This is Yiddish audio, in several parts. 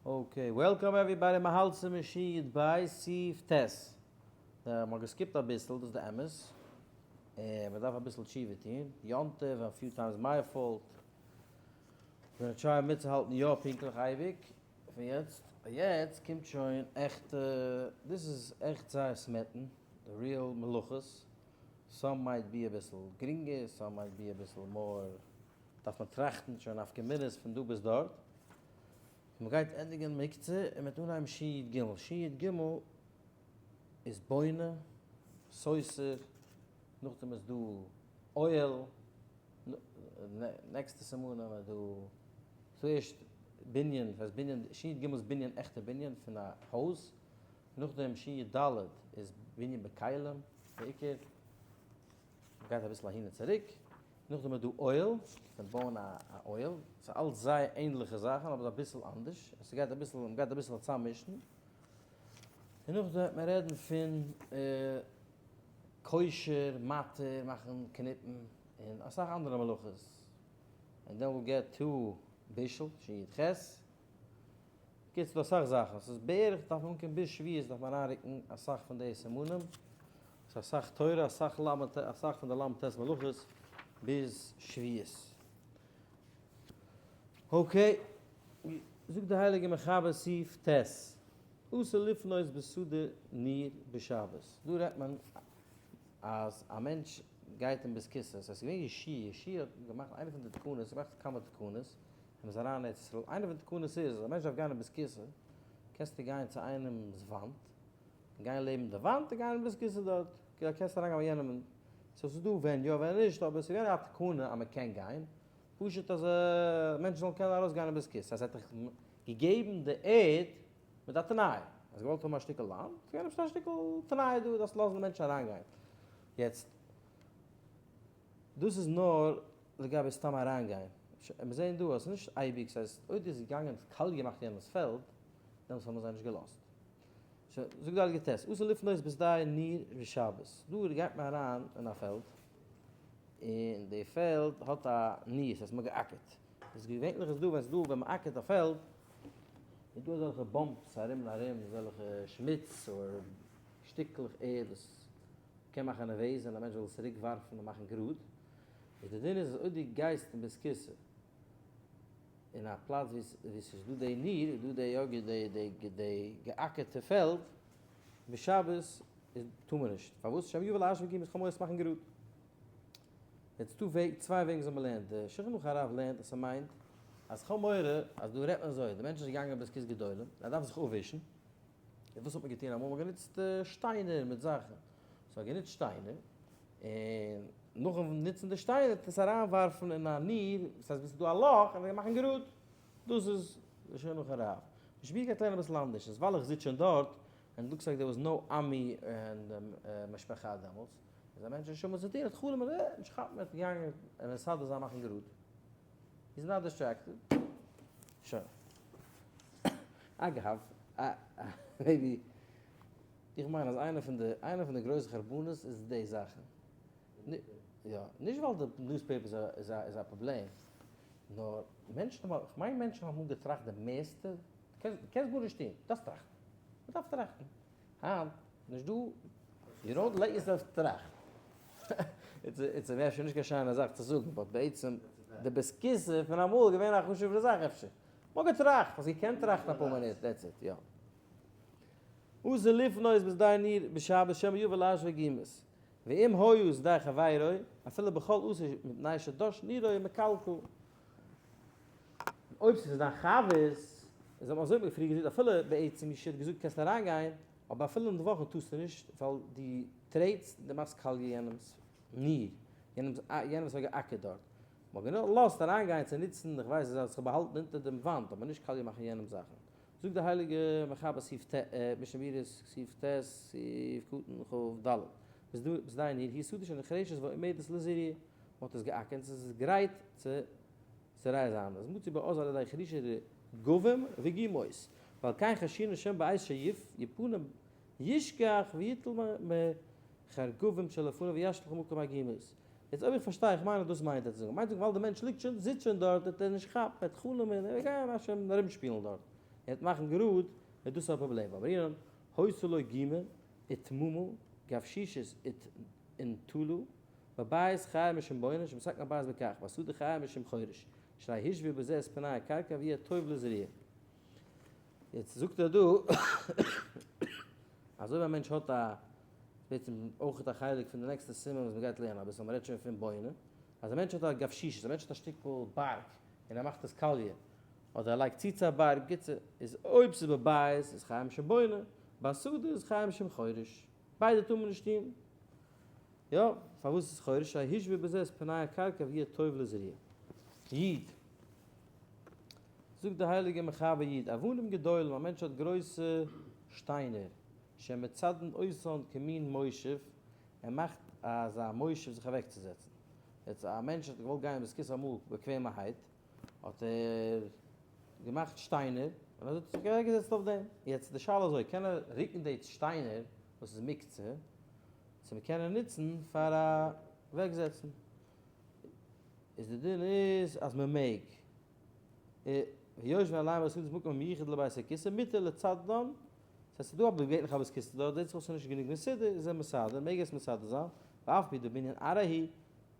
Okay, welcome everybody, מ'האלט צו משי י ביי סעיף ט'. מ'האט גע skip ט אביסל, דאס איז די אמת. און מ'דארף אביסל תשובה טון. יום טוב, a few times my fault. מ'גייט try ען מיטצוהאלטן יא פונקטליך אייביג פון יעצט. יעצט קומט שוין עכטע, דאס איז עכט זייער סמעטן, די real מלאכות. Some might be אביסל גרינגער, some might be אביסל more דארף מען טראכטן שוין נפקא מינות פון דא ביז דארט. מען גייט ענדיגען מקצה און מען וועט אנהייבן ש י ג. ש י ג איז בונה, סותר, נאכדעם איז דא אוהל, נעקסטע סימנים איז דא צוערשט בנין, וואס הייסט בנין, ש י ג איז בנין עכטע בנין פון א הויז, נאכדעם ש י ד איז בנין בכלים בעיקר. מ'גייט אביסל אהין און צוריק, נאכדעם איז דא אוהל, פון בויען א אוהל, ס'איז אלץ זייער ענדליכע זאכן אבער אביסל אנדערש, און ס'גייט אביסל, מ'גייט אביסל צאממישן, און נאכדעם וועט מען רעדן פון קושר, מתיר, מאכן קניפן, און אסאך אנדערע מלאכות, and then we'll get to בישול, ש י ח. קיצור ס'דא אסאך זאכן, ס'איז בערך דארף מען אנקומען ביז שביעות דארף מען אריינרוקן אסאך פון די סימנים, ס'איז אסאך תורה אסאך ל ט אסאך פון די ל ט מלאכות ביז שביעות. Okay, זאגט די הייליגע מחבר סעיף ט', אסור לפנות בשדה ניר בשבת, דא רעדט מען אז א מענטש גייט אין בית כסא, ס'איז געווען ישי, ישי האט געמאכט איינע פון די תקנות, געמאכט כמה תקנות, און מ'איז אריין אין ארץ ישראל, איינע פון די תקנות איז אז א מענטש דארף גיין אין בית כסא, קענסטו גיין צו איינעמ'ס וואנט, און גיין לעבן די וואנט און גיין אין בית כסא דארט, כאילו קענסט אריינגיין ביי יענעם און, so ס'איז דא ווען יא ווען נישט, אבער ס'איז געווען א תקנה אז מ'קען גיין, פשוט אז מענטשן זאלן קענען ארויסגיין אין בית כסא, אז ער האט דיך געגעבן די ערד מיט א תנאי, האסט געוואלט האבן א שטיקל לאנד, איז געווען עפעס א שטיקל תנאי דא, דארפסט לאזן די מענטשן אריינגיין, יעצט דאס איז נאר לגבי סתם אריינגיין, מיר זעען דא אז ס'איז נישט אייביג, ס'הייסט אויב דו ביסט געגאנגען און קאליע געמאכט יענעמ'ס פעלד, דעמאלטס האבן זיי נישט געלאזט. שוין, זאגט די הייליגע ט', אסור לפנות בשדה ניר בשבת, דא גייט מען אריין אין א פעלד, און די פעלד האט א ניר, ס'הייסט מ'האט געאקערט, איז געווענליך איז דא ווען ס'איז דא ווען מ'אקערט א פעלד, איז דא אזעלכע bumps ארום און ארום, אזעלכע שמוץ אדער שטיקלעך ערד וואס קען מאכן נערוועז און א מענטש זאל עס צוריק ווארפן און מאכן גראד. איז די דין איז אז אויב דו גייסט אין בית כסא אין א פלאץ ווי ס'איז דא די ניר איז דא די יאגע די די די געאקערטע פעלד בשבת איז טאר מען נישט פארוואס שמא יבא להשבית גומות כ'האב מורא עס מאכן גראד. יעצט דא וועג צוויי וועגן וויאזוי מ'לערנט די שולחן ערוך הרב לערנט אז ס'מיינט אז כ'האב מורא אז דא רעדט מען אזוי די מענטש איז געגאנגען אין בית כסא גדולים ער דארף זיך אפווישן און וואס האט מען געטון אמאל מ'האט גענוצט שטיינער מיט זאכן so ער האט גענוצט שטיינער און נאכן נוצן די שטיינער וועט עס אריינווארפן אין א ניר, דאס הייסט וואו ס'איז דא א לאך, און מאכן גראד. דאס איז די שולחן ערוך הרב. משביע גייט לערנען אביסל אנדערש, איז ווייל איך זיץ שוין דארט, and looks like there was no עמי און משפחה דעמאלטס, איז א מענטש נישט שומע צו טון, האט חלום און נישט כאפן, ער האט געגאנגען און מסדר זיין מאכן גראד. He's not distracted. שוין. אגב, maybe איך מיין אז איינע פון די איינע פון די גרויסע חרבנות איז די זאכן. יא, נישט ווייל די newspapers איז א איז א פראבלעם, נאר מענטשן האבן, כ'מיין מענטשן האבן געטראכט די מערסטע, דו קענסט גארנישט טון, דארפסט טראכטן, מ'דארף טראכטן. היינט נישט דא, you don't let yourself טראכט. It's אפשר נישט קיין שיינע זאך צו זאגן, but בעצם די בית כסא פון אמאל איז געווען א חשוב'ערע זאך אפשר. מ'האט געטראכט, האסט געקענט טראכטן אפאר מינוט, that's it, יא. אסור לפנות בשדה ניר בשבת שמא יבא להשבית גומות, ואם היה שדה חברו, אפילו בחול אסור מפני שדש נירו מקלקל. אויב ס'איז דיין חבר'ס, איז אזוי האט מען פריער געזאגט אפילו בעצם ישי האט געזאגט קענסט אריינגיין, אבער אפילו אין די וואכן טארסטו נישט ווייל דו טרעטסט און דו מאכסט קאליע יענעמ'ס ניר, יענעמ'ס יענער וואס האט געאקערט דארט. מ'האט געלאזט אריינגיין צו נוצן, איך ווייס ער זאל זיך באהאלטן אונטער דעם וואנט, אבער נישט קאליע מאכן יענעמ'ס זאכן. זאגט די הייליגע מחבר סעיף ט, משנה ברורה סעיף ט, סעיף קטן כ ד, בשדה ניר היא שדה שנחרשת ועומדת לזריעה, מען האט עס געאקערט און עס איז גרייט צו זורע זיין, אז מצוי בעוז על ידי חרישה רגבים וגומות, ועל כן חיישינן שמא בעת שיפנה ישכח ויטול מחרגבים שלפניו וישליך במקום הגומות. יעצט אויב איך פארשטיי, איך מיין אז דאס מיינט ער צו זאגן, מיינט זאגן ווייל די מענטש ליגט שוין, זיצט שוין דארט, וועט ער נישט כאפן, ער וועט חלומ'ען, ער וועט גיין ארומשפילן דארט. וועט מאכן גראד, איז דאס א פראבלעם, ואמרינן, היתה לו גומא ותממה, גבשושית ונטלה, בבית חייב משום בונה, שמתקן הבית בכך, בשדה חייב משום חורש, שהרי השווה בזה את פני הקרקע ויהיה טוב לזריעה. יעצט זאגט ער דא אז אויב א מענטש האט א, בעצם אויך א חלק פון די נעקסטע סימן וואס מ'גייט לערנען אביסל, מ'רעדט שוין פון בונה, אז א מענטש האט א גבשושית, א מענטש האט א שטיקל בארג און ער מאכט עס קאליע, אדער ער לייגט צו צו א בארג, בקיצור, איז אויב ס'איז בבית איז חייב משום בונה, בשדה איז חייב משום חורש. ביידע טאר מען נישט טון. יא, פארוואס איז חורש? שהשווה בזה את פני הקרקע ויהיה טוב לזריעה. איד. זאגט די הייליגע מחבר איד, אבנים גדולים, א מענטש האט גרויסע שטיינער, שמצדין אותן כמין מושב, ער מאכט אזא מושב זיך אוועקצוזעצן. יעצט א מענטש האט געוואלט גיין בית הכסא אמאל באקוועמערהייט, האט ער געמאכט שטיינער, און אזוי האט ער זיך אוועקגעזעצט אויף דעם. יעצט די שאלה איז אזוי, קען ער רוקן די שטיינער וואס איז מוקצה, צו מען קען ער נוצן פאר א אוועקזעצן? איז די דין איז אז מען מעג. ויושבין עליהם בשדות מקום המיוחד לבית הכסא מותר לצדדן, ס'הייסט ס'איז דא א געווענליכע בית הכסא דארט, זעט זיך אויס ס'איז נישט גענוג מסודר, איז ער מסדר, מעג ער עס מסדר זיין, ואף על פי דבנין ארעי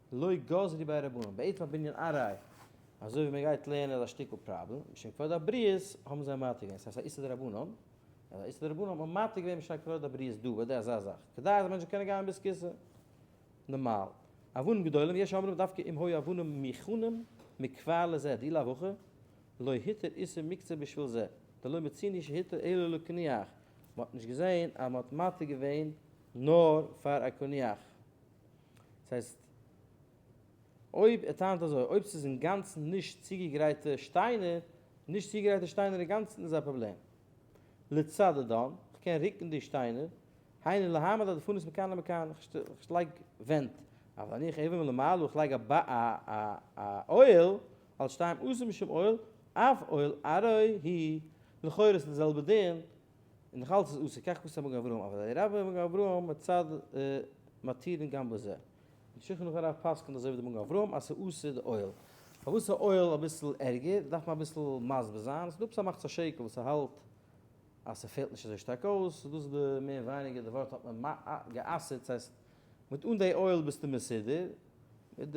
הוא לא גזרו ביה רבנן, בעצם א בנין ארעי, אזוי ווי מען גייט לערנען איז א שטיקל פראבלעם, משום כבוד הבריות האבן זיי מתיר געווען, ס'הייסט א איסור דרבנן, אז א איסור דרבנן האט מען מתיר געווען משום כבוד הבריות דא ביי די אזא זאך, כדי אז א מענטש זאל קענען גיין אין בית כסא נארמאל. אבנים גדולים, יש אומרים דווקא אם היו אבנים מוכנים מכבר לזה, דאי לאו הכי, לא הותר איסור מוקצה בשביל זה, דלא מצינו שהותר אלא לקניח, מען האט נישט געזען אז מען האט מתיר געווען נאר פאר א קניח. דאס הייסט, אויב ער טענה'ט אזוי, אויב ס'איז אינגאנצן נישט צוגעגרייטע שטיינער, נישט צוגעגרייטע שטיינער אינגאנצן איז א פראבלעם. לצדדן, כ'קען רוקן די שטיינער, היינו להעמיד הדפנות מכאן למכאן, כ'לייג ווענט, אבל להניח אבן מלמעלה, איך לייג א אוהל, על שתיים אסור משום אוהל, אף אוהל עראי הוא, לכאורה איז די זעלבע דין, און נאך אלץ איז אסור, כך כתב מגן אברהם, אבל אלי' רבה מגן אברהם מצד מתירין גם בזה. און שולחן ערוך הרב פסק'נט אזוי ווי די מגן אברהם אז ס'איז אסור די אוהל. פארוואס איז אוהל אביסל ערגער, דארף מען אביסל מסביר זיין, ס'איז דא עפעס א מחצית השקל וואס ער האלט אז ס'פעלט נישט אזוי שטארק אויס, דאס איז די מער ווייניגער די ווארט האט מען גע'אסר'ט, ס'הייסט מיט אן די אוהל ביסטו מסודר, מיט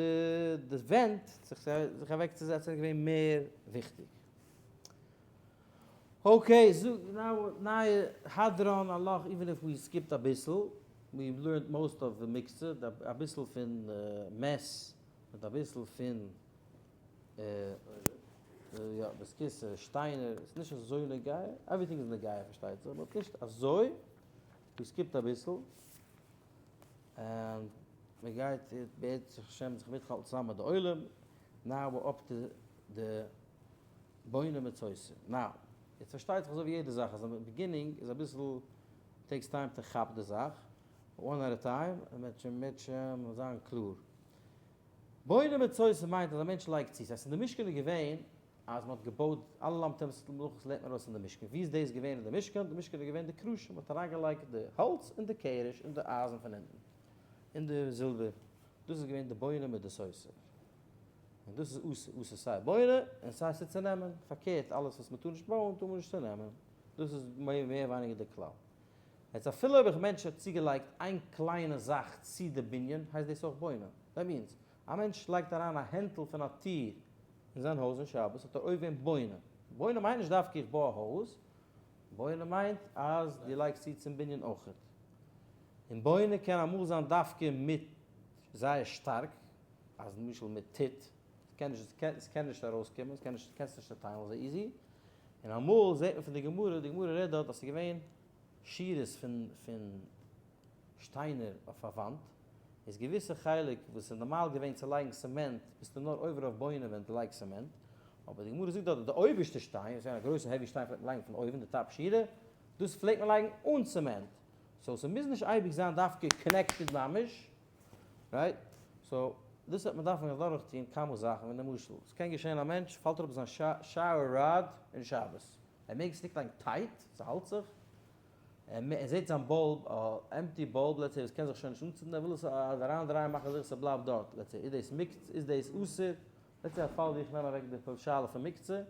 די ווענט זיך אוועקצוזעצן איז געווען מער וויכטיג. okay, זאג now נייע הדרן עלך even if we skipped אביסל, we learned most of די מוקצה, אביסל פון מת מיט אביסל פון יא בית הכסא, שטיינער, ס'איז נישט אזוי נוגע, everything איז נוגע פארשטייט זיך, but נישט אזוי, we skipped אביסל, און מ'גייט בעזרת השם זיך מיטהאלטן צוזאמען מיט די עולם, now we're up to די בונה מצותה. now, יעצט פארשטייט זיך אזוי ווי יעדע זאך אז אין beginning איז אביסל takes time to כאפ די זאך, one at a time, און מ'וועט שוין מירצעשעם זיין קלאר. בונה מצותה מיינט אז א מענטש לייגט צו, ס'הייסט אין די משכן איז געווען אז מ'האט געבויט אלע ל"ט מלאכות לערנט מען ארויס אין די משכן, ווי איז דאס געווען אין די משכן? די משכן איז געווען די קרשים, מ'האט אריינגעלייגט די האלץ און די קרש און די אייזן פון אונטן, און די זילבער, דאס איז געווען די בונה מיט די סותר. און דאס איז אסור, אסור סיי בונה און סיי צו צונעמען, פארקערט אלעס וואס מען טאר נישט בויען טאר מען נישט צונעמען, דאס איז מער ווייניגער די כלל. יעצט אפילו אויב א מענטש האט צוגעלייגט איין קליינע זאך צו די בנין הייסט דאס אויך בונה, that means א מענטש לייגט אריין א הענטל פון א טיר אין זיין הויז אין שבת האט ער אויך געווען בונה, בונה מיינט נישט דווקא איך בוי א הויז, בונה מיינט אז דו לייגסט צו צום בנין אויכעט. און בונה קען אמאל זיין דווקא מיט זייער שטארק, אז למשל מיט טיט, ס'קען נישט, ס'קען נישט ארויסקומען, ס'קען נישט, קענסט נישט צעטיילן אזוי easy, און אמאל זעט מען פון די גמרא, די גמרא רעדט דארט אז ס'איז געווען שורות פון פון שטיינער אויף א וואנט, איז געוויסע חלק וואס איז נארמאל געווען צו לייגן cement, ביסטו נאר עובר אויף בונה ווען דו לייגסט cement, אבער די גמרא זאגט דארט אז די אויבערשטע שטיין, וואס איז געווען א גרויסע heavy שטיין פלעגט מען לייגן פון אויבן די top שורה, דאס פלעגט מען לייגן אן cement, so ס'מוז נישט אייביג זיין דווקא connected ממש. right? so דאס וועט מען דארפן אדורך טון כמה זאכן, ווי למשל, ס'קען געשען א מענטש פאלט אראפ זיין shower rod אין שבת, ער מעג עס נישט לייגן tight, ס'האלט זיך, ער זעט זיין bulb, א empty bulb let's say וואס קען זיך שוין נישט אנצינדן, ער וויל עס אריין דרייען מאכן זיכער ס'בלייבט דארט, let's say, איז דאס מוקצה, איז דאס אסור, let's say א פאל ווי איך נעם אוועק די שאלה פון מוקצה.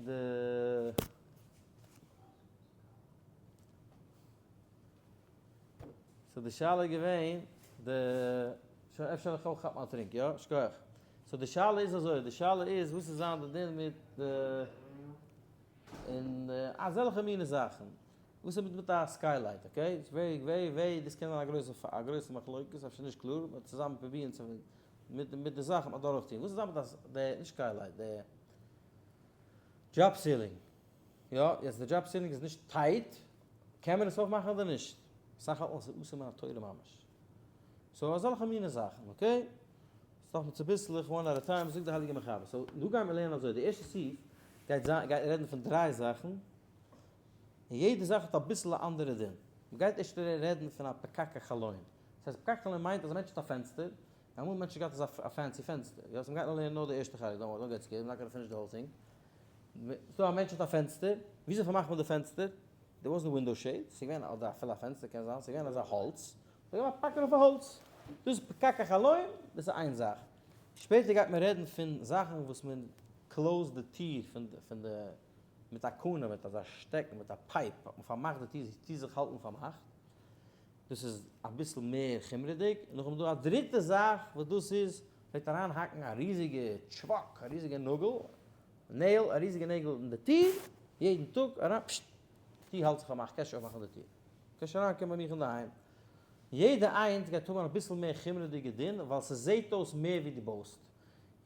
די. so די שאלה איז געווען די, שוין אפשר איך אויך כאפן א טרינק, יא? שכוח. so די שאלה איז אזוי, די שאלה איז וואס איז זיין די דין מיט די, און אזעלכע מיני זאכן. וואס איז מיט מיט א skylight, okay? ס'איז very very very, דאס קען זיין א גרויסע א גרויסע מחלוקת, אפשר נישט קלאר, מ'וועט צוזאמען פרובירן צו מיט מיט די זאכן אדורכטון. וואס איז זיין מיט א די, נישט skylight, די drop ceiling. יא, יעצט די drop ceiling איז נישט tight, קען מען עס אויפמאכן אדער נישט? אסאך האלטן אז ס'איז אסור מן התורה ממש. so אזעלכע מיני זאכן, okay? ס'דארף מען צוביסלעך, one at a time, זאגט די הייליגע מחבר. so דא גייען מיר לערנען אזוי, די ערשטע סעיף גייט זיין, גייט רעדן פון דריי זאכן, און יעדע זאך האט אביסל א אנדערע דין. מ'גייט ערשט רעדן פון א פקק החלון. דאס הייסט פקק החלון מיינט אז א מענטש האט א פענסטער, אמאל מענטשן געהאט אזא א fancy פענסטער, יא, so מ'גייט נאר לערנען נאר די ערשטע חלק, don't worry, don't get scared, I'm not gonna finish the whole thing. ס'דא א מענטש האט א פענסטער, וויאזוי פארמאכט מען די פענסטער? There was no window shade, ס'איז געווען, אדער אפילו א פענסטער קען זיין, ס'איז געווען אזא האלץ, ס'איז געווען א פאקער אויף א האלץ, דאס איז פקק החלון, דאס איז איין זאך. שפעטער גייט מען רעדן פון זאכן וואס מען close ט די טיר פון פון די, מיט א קנה, מיט אזא שטעקן, מיט א pipe, האט מען פארמאכט די טיר, די טיר זיך האלטן פארמאכט. דאס איז אביסל מער חומרה'דיג, און נאכדעם איז דא א דריטע זאך וואס דאס איז, פלעגט אריין האקן א ריזיגע טשוואק, א ריזיגע נאגל, nail, א ריזיגע נעגל אין די טיר, יעדן טאג אריין, פששט, טיר האלט זיך פארמאכט, קענסט נישט אויפמאכן די טיר, קענסט נישט אריין קומען ביי מיך אינדערהיים. יעדע איינס גייט האבן אביסל מער חומרה'דיגע דין, ווייל ס'זעט אויס מער ווי דו בויסט,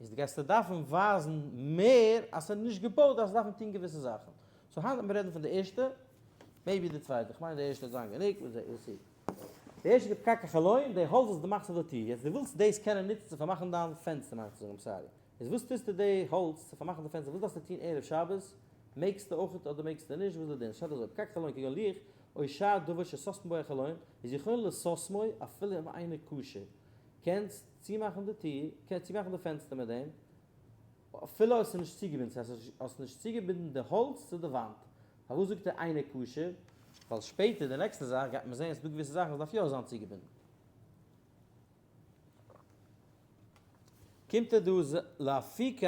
איז דו גייסטו דארפן ווייזן מער אז ס'איז נישט געבויט, דארפסט דארפן טון געוויסע זאכן. so היינט וועט מען רעדן פון די ערשטע, maybe די צווייטע, כ'מיין די ערשטע וועט זיין גענוג, we'll see. די ערשטע איז פקק החלון, די האלץ וואס דו מאכסט אויף די טיר, יעצט דו ווילסט דאס קענען נוצן צו פארמאכן דיין פענסטער מיין איך צו זאגן, I'm sorry, איז וואס טוסטו די האלץ צו פארמאכן די פענסטער, וואס דארפסטו טון ערב שבת, מעגסטו אויכעט אדער מעגסטו נישט, וואס איז די דין, שטייט אזוי, פקק החלון כגון לוח, או שאר דבר שסותמין בו החלון, איז יכול לסותמו אפילו אם אינו קשור, קענסט צומאכן די טיר, קענסט צומאכן די פענסטער מיט דעם, אפילו אויב ס'איז נישט צוגעבינדן, ס'הייסט האסט נישט צוגעבינדן די האלץ צו די וואנט. פארוואס זאגט ער אינו קשור? ווייל שפעטער די נעקסטע זאך גייט מען זען אז ס'דא געוויסע זאכן וואס דארף יא זיין צוגעבינדן. קומט ער דא לאפוקי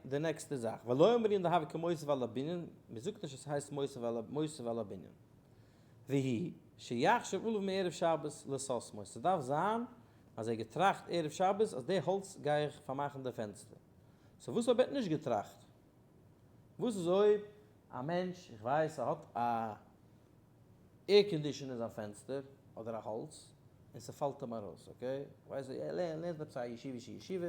די נעקסטע זאך, ולא אמרינן דהוי כמוסיף על הבנין, מ'זאגט נישט אז ס'הייסט מוסיף על הבנין. והיא שיחשוב עליו מערב שבת לסותמו, ס'דארף זיין אז ער האט געטראכט ערב שבת אז די האלץ גיי איך פארמאכן די פענסטער. so וואס אויב ער האט נישט געטראכט? וואס איז אויב א מענטש, איך ווייס, ער האט א air condition אין זיין פענסטער, אדער א האלץ, און ס'פאלט אים ארויס, okay? איך ווייס, ער לערנט עפעס א ישיבישע ישיבה,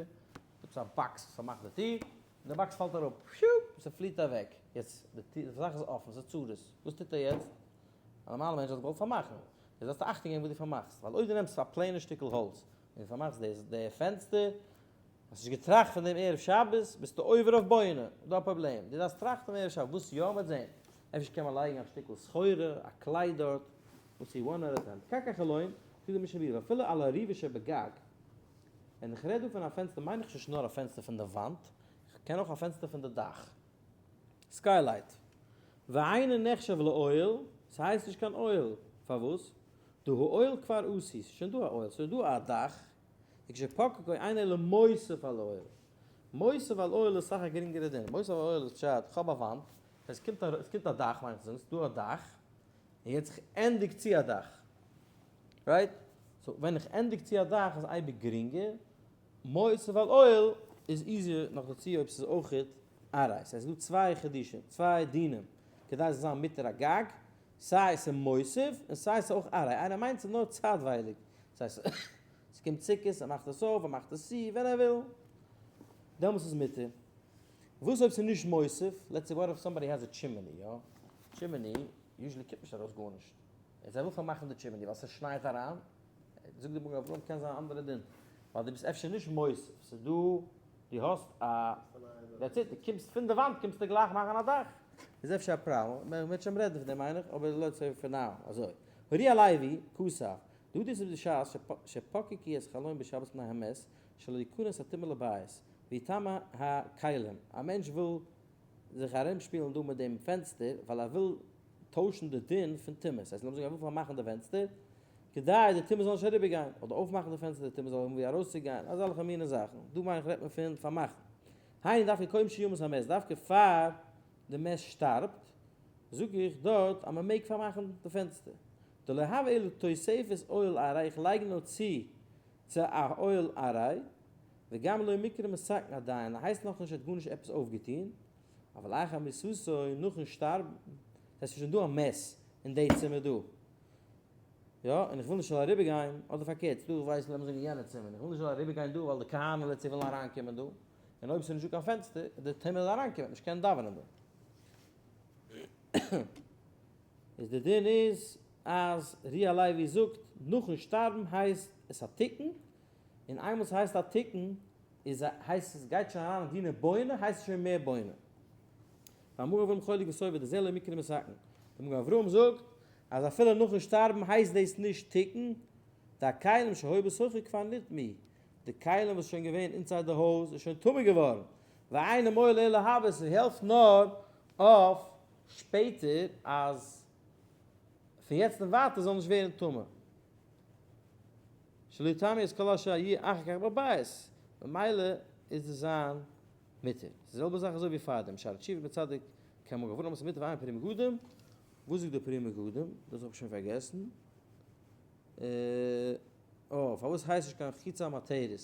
עפעס א box וואס פארמאכט די טיר, און די box פאלט אראפ, פשופ, ס'פליט אוועק. יעצט, די טיר, די זאך איז אפן, ס'איז צרות. וואס טוט ער יעצט? א נארמאלע מענטש וואלט געוואלט פארמאכן. יעצט דארפסטו אכטונג געבן וואס דו פארמאכסט, ווייל אויב דו נעמסט א plain ע שטיקל האלץ און פארמאכסט דאס די פענסטער, האסט נישט געטראכט פון דעם ערב שבת, ביסטו עובר אויף בונה, דא א פראבלעם, דו דארפסט טראכטן ערב שבת, וואס יא מ'וועט זען, אפשר קען מען לייגן א שטיקל סחורה, א קלייד דארט, וואס איז one at a time, פקק החלון, זאגט די משנה ברורה, ואפילו על הריבה שבגג, ווען איך רעד דא פון א פענסטער מיין איך נישט נאר א פענסטער פון די וואנט, איך קען אויך א פענסטער פון די דאך, skylight, ואינו נחשב לאוהל, ס'הייסט נישט קיין אוהל, פארוואס? דהא אוהל כבר עשוי, ס'איז שוין דא א אוהל, ס'איז דא א דאך, וכשפקקו אינו אלא מוסיף על אוהל. מוסיף על אוהל איז אסאך א גרינגערע דין, מוסיף על אוהל איז פשט, כ'האב א וואנט, עס קומט א, עס קומט א דאך מיין איך צו זאגן, ס'איז דא א דאך, און יעצט איך ענדיג צו א דאך, right? so ווען איך ענדיג צו א דאך איז אייביג גרינגער, מוסיף על אוהל איז easier נאך דערצו אויב ס'איז אויכעט עראי. ס'איז דא צוויי חידושים, צוויי דינים, כדי ס'זאל זיין מותר א גג, סיי ס'איז מוסיף און סיי ס'איז אויך עראי, איינער מיינט ס'איז נאר צייטווייליג, ס'הייסט ס'קומט סוכות ער מאכט עס אויף ער מאכט עס צו ווען ער וויל, דעמאלס איז מותר. וואס אויב ס'איז נישט מוסיף, let's say what if somebody has a chimney, יא, chimney usually קומט נישט ארויס גארנישט, יעצט ער וויל פארמאכן די chimney ווייל ס'שנייט אריין, זאגט די מגן אברהם קען זיין א אנדערע דין, ווייל דו ביסט אפשר נישט מוסיף, ס'איז דא דו האסט א, that's it, דו קומסט פון די וואנט קומסטו גלייך מאכן א דאך, איז אפשר א פראבלעם, מען וועט שוין רעדן פון דעם מיין איך, אבער let's say for now אזוי. האר"י הלוי כתב, דא דאס איז בשעת שפקקו את חלון בשבת מפני המת, שלא יכנס הטומאה לבית, ויטמא הכלים, א מענטש וויל זיך ארומשפילן דא מיט דעם פענסטער ווייל ער וויל טוישן די דין פון טומאה, ס'הייסט לאמיר זאגן ער וויל פארמאכן די פענסטער, כדי די טומאה זאל נישט אריבערגיין, אדער אויפמאכן די פענסטער די טומאה זאל האבן וואו ארויסצוגיין, אזעלכע מיני זאכן, דא מיין איך רעדט מען פון פארמאכן. היינו דווקא קודם שימות המת, דווקא פאר. די מת שטארבט, זאג איך דארט אז מען מעג פארמאכן די פענסטער. דלא הוה אלא תוספת אוהל עראי, איך לייג נאר צו צו א אוהל עראי, וגם לא מיקרי מתקן עדיין, הייסט נאכנישט ער האט גארנישט עפעס אויפגעטון, אבל אחר מיתתו נאכן שטארבן, ס'הייסט ס'איז שוין דא א מת אין די צימער דא, יא, און איך וויל נישט ס'זאל אריבער גיין, אדער פארקערט, ס'דא איך ווייס לאמיר זאגן יענע צימער, איך וויל נישט ס'זאל אריבער גיין דא ווייל די כהנים לעצט ווילן אריינקומען דא, און אויב ס'איז נישטא קיין פענסטער, וועט די טומאה אריינקומען, נישט קענען דאווענען דא. איז די דין איז אז רי הלוי זאגט נאכן שטארבן הייסט עס א תיקון, און איינמאל ס'הייסט א תיקון איז הייסט עס גייט שוין אריין אין דיני בונה הייסט עס שוין מער בונה. והמגן אברהם חולק וסובר דזה לא מיקרי מתקן. די מגן אברהם זאגט אז אפילו נאכן שטארבן הייסט דאס נישט תיקון, דהכלים שהיו בתוכו כבר נטמאו, די כלים וואס איז שוין געווען inside די הויז איז שוין טמא געווארן, ואינו מועיל אלא להבא, ס'העלפט נאר אויף שפעטער אז פון יעצט און ווייטער זאל נישט ווערן טמא. שלא יטמאו את כל אשר יהיה אחר כך בבית, ממילא איז דאס זיין מותר. די זעלבע זאך אזוי ווי פארדעם, שערי תשובה בצדיק כמגן אברהם איז מותר ועיין פרי מגדים, וואס זאגט די פרי מגדים? דאס האב איך שוין פארגעסן. אה, פארוואס הייסט נישט קיין מחיצה המתרת?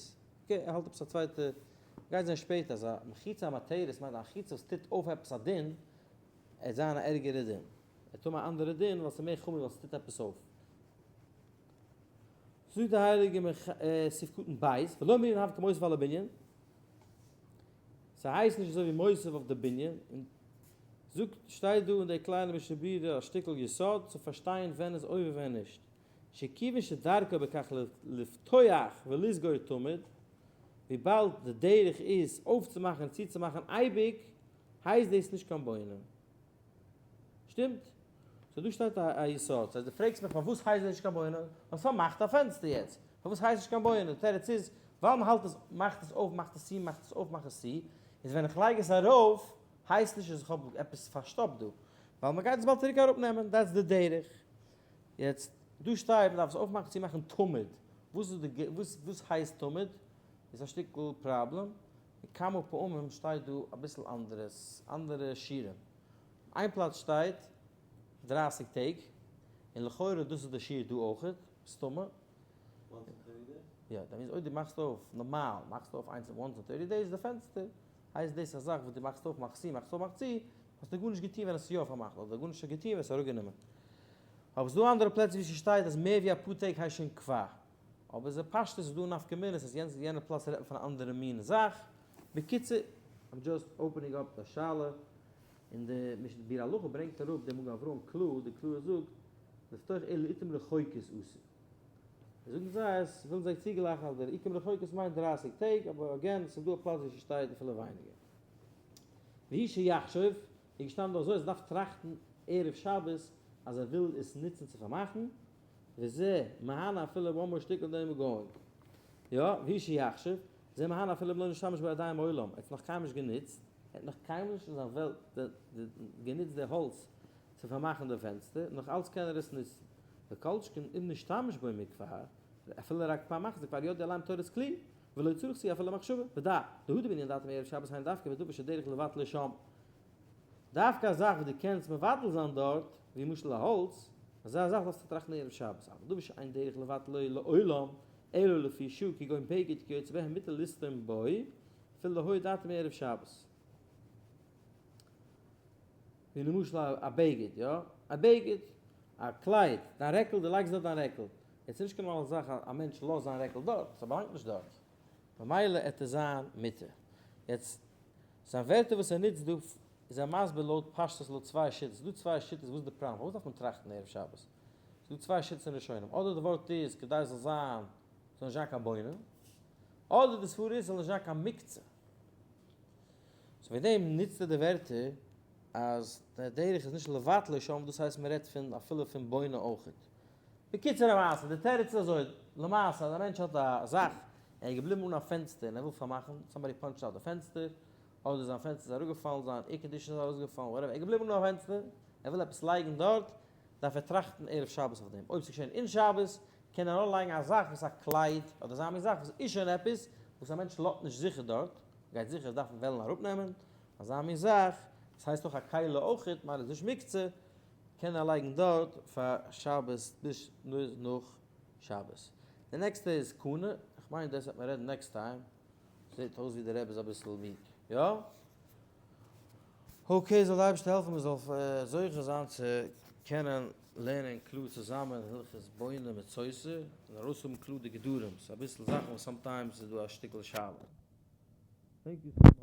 okay, ער האלט עפעס א צווייטע, גייט זיין שפעטער אז א מחיצה המתרת מיינט א מחיצה וואס טוט אויף עפעס א דין, ער זיין א ערגערע דין. ער טוט א אנדערע דין ווייל ס'איז מער חמור ווייל ס'טוט עפעס אויף. זאגט די הייליגע סעיף קטן ב', ולא אמרינן הוה כמוסיף על הבנין, ס'הייסט נישט אזוי ווי מוסיף אויף די בנין, און זאגט שטייט דא אין די קליינע משנה ברורה א שטיקל יסוד צו פארשטיין ווען איז עובר ווען נישט, שכיוון שדרכו בכך לפתוח ולסגור תמיד, וויבאלד די דרך איז אויפצומאכן און צוצומאכן אייביג, הייסט דאס נישט קיין בונה. שטימט? so דא שטייט א יסוד. ס'הייסט דו פרעגסט מיך פארוואס הייסט דאס נישט קיין בונה? ווייל ס'פארמאכט א פענסטער יעצט. פארוואס הייסט נישט קיין בונה? די תירוץ איז, ווייל מ'האלט עס, מאכט עס אויף, מאכט עס צו, מאכט עס אויף, מאכט עס צו, איז ווען איך לייג עס ארויף, הייסט נישט אז איך האב עפעס פארשטאפט דא. ווייל מ'גייט עס באלד צוריק אראפנעמען. that's די דרך. יעצט, דא שטייט מ'דארף עס אויפמאכן צומאכן תמיד. וואס איז די, וואס, וואס הייסט תמיד? איז א שטיקל פראבלעם. כמה פעמים שטייט דא אביסל אנדערעס, אנדערע שיעורים. איין פלאץ שטייט דרייסיג טעג, און לכאורה דאס איז די שיעור דא אויכעט, מסתמא. once in 30 days? יא, that means אויב דו מאכסט אויף נארמאל, מאכסטו אויף איינס once in 30 days די פענסטער, הייסט דאס א זאך וואס דו מאכסט אויף מאכסט צו מאכסט אויף מאכסט צו, האסטו גארנישט געטון ווען עס איז יא פארמאכט, אדער גארנישט געטון ווען עס איז אראפגענומען. אבער ס'איז דא אנדערע פלעצער ווי ס'שטייט אז מער ווי אפאר טעג הייסט שוין כבר. אבער זה פשטות איז דא נפקא מינות אז יענץ יענע פלאץ רעדט מען פון א אנדערע מין זאך. בקיצור, I'm just opening up די שאלה, און די משנה ביאור הלכה ברענגט אראפ די מגן אברהם קלאר, די קלאר זאגט, לפתוח אלא לעתים רחוקות אסור. זאגן זיי אז ווילן זיי צוגלייכן אז דער עתים רחוקות מיינט דרייסיג טעג, אבער again ס'איז דא א פלאץ ווי ס'שטייט אפילו ווייניגער. והוא שיחשוב, איז געשטאנען דא אזוי אז ער דארף טראכטן ערב שבת אז ער וויל עס נוצן צו פארמאכן, וזה מהנה אפילו one more שטיקל then we're going. יא, והוא שיחשוב, זה מהנה אפילו אם לא נשתמש בו עדיין מעולם, ער האט עס נאך קיינמאל נישט גענוצט, ער האט נאך קיינמאל נישט אין זיין וועלט גענוצט די האלץ צו פארמאכן די פענסטער, נאך אלץ קען ער עס נוצן. וכל שכן אם נשתמש בו מכבר, אפילו רק פעם אחת וכבר יודיע עליהם תורת כלי, ולא צריך סי' אפילו מחשבה. ודע, דהא דבענין דעתו מערב שבת היינו דווקא בדבר שדרך לבטלו שם. דווקא א זאך וואס דו קענסט מבטל זיין דארט, ווי למשל א האלץ, אזא זאך דארפסטו טראכטן ערב שבת, אבל דבר שאין דרך לבטלו לעולם, אלא לפי שעה כגון בגד כיוצא בהם מותר לסתום בו, אפילו לא היה דעתו מערב שבת. ווי למשל א בגד, יא? א בגד, א קלייד, דיין רעקל, דו לייגסט דארט דיין רעקל. יעצט איז נישט קיין נארמאלע זאך אז א מענטש לאזט זיין רעקל דארט, ס'באלאנגט נישט דארט. ממילא עט עס זיין מותר. יעצט, זיין ווערטער וואס ער נוצט דא איז ער מסביר לויט פשטות לויט צוויי שיטות, ס'איז דא צוויי שיטות וואס איז די פראבלעם פארוואס דארף מען טראכטן ערב שבת? ס'איז דא צוויי שיטות אין ראשונים, אדער די ווארט איז כדי עס זאל זיין זאל נישט זיין קיין בונה, אדער די סברא איז ס'זאל נישט זיין קיין מוקצה. so וועגן דעם נוצט ער די ווערטער אז די דרך איז נישט לבטלו שם, דאס הייסט מען רעדט פון אפילו פון בונה אויכעט. בקיצור המעשה, די תירוץ איז אזוי, למעשה אז א מענטש האט א זאך, ער איז געבליבן אן א פענסטער און ער וויל פארמאכן, somebody punched out די פענסטער, אדער זיין פענסטער איז אראפגעפאלן, זיין air condition איז ארויסגעפאלן, whatever, ער איז געבליבן אן א פענסטער, ער וויל עפעס לייגן דארט, דארף ער טראכטן ערב שבת אויף דעם, אויב ס'איז געשען אין שבת, קען ער נאר לייגן א זאך וואס א קלייד, אדער אזא מין זאך וואס איז שוין עפעס, וואס א מענטש לאזט נישט זיכער דארט, גייט זיכער עס דארפן וועלן אראפנעמען, אזא מין זאך. ס'הייסט אויך א כלי אויכעט, מיין איז נישט מוקצה, קען ער לייגן דארט פאר שבת ביז נאך שבת. די נעקסטע איז קנה, איך מיין דאס וועט מען רעדן next time, זעט אויס ווי די רבי איז אביסל מיד, יא? okay, זאל די אייבערשטער העלפן מען זאל זוכה זיין צו קענען לערנען קלאר צוזאמען הלכות בונה מיט סותר, און ארויסהאבן קלאר די גדרים, ס'איז אביסל זאכן וואס sometimes איז דא א שטיקל שאלה. Thank you.